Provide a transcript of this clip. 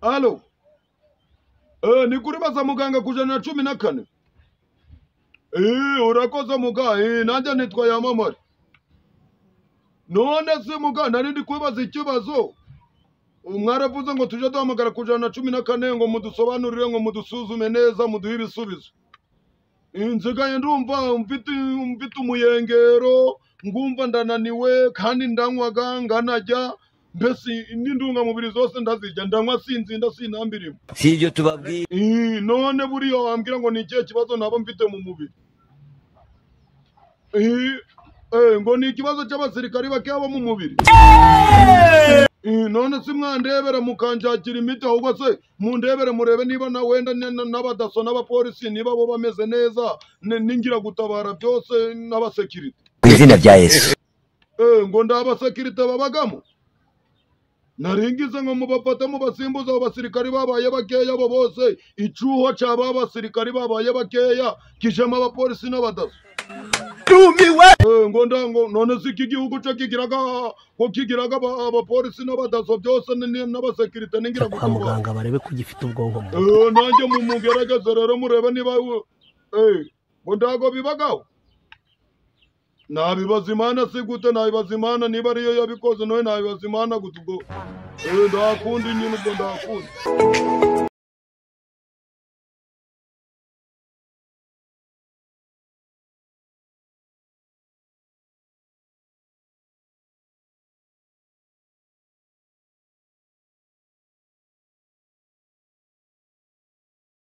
Alo. Ni kuri baza muganga ku 114. Urakoze muga, nanjye nitwa Yamamare. None se muga nari ndi kwibaza ikibazo. Mwaravuze ngo tuje duhamagara ku 114 ngo mudusobanurire, ngo mudusuzume neza, muduhe ibisubizo. Nsigaye ndumva mfite umuyengero, ngumva ndananiwe kandi ndanywaga nganajya, mbese n'indungamubiri zose ndazirya, ndanywa sinzinda sinambirimo. Si ibyo tubabwiye. None buriya wambwira ngo ni ikihe kibazo naba mfite mu mubiri? Ngo ni ikibazo cy'abasirikari bakeya bo mu mubiri. None si mwandebera mukanshakira imiti, ahubwo se mundebere murebe niba na wenda n'abadaso n'abapolisi niba bo bameze neza, ningira gutabara byose n'abasekirite. Izina rya Yesu. Ngo ndabasekirite babagamo. Naringize ngo mubafate mubasimbuze abo basirikari babaye bakeya bo bose, icuho cyaba basirikari babaye bakeya kijemo abapolisi n'abadaso. Tumiwe. Ngo ndango none si iki gihugu cyo kigiraga ko kigiraga abapolisi n'abadaso byose n'abasekirite ningira kwa muganga barebe ko gifite ubwonko. Nanjye mumugerageze rero murebe niba ngo ndago bibagaho. Nabibaza Imana si gute, nabibaza Imana niba ariyo yabikoze, none nabibaza Imana gute ubwo? Ndakundi nyine ubwo ndakundi.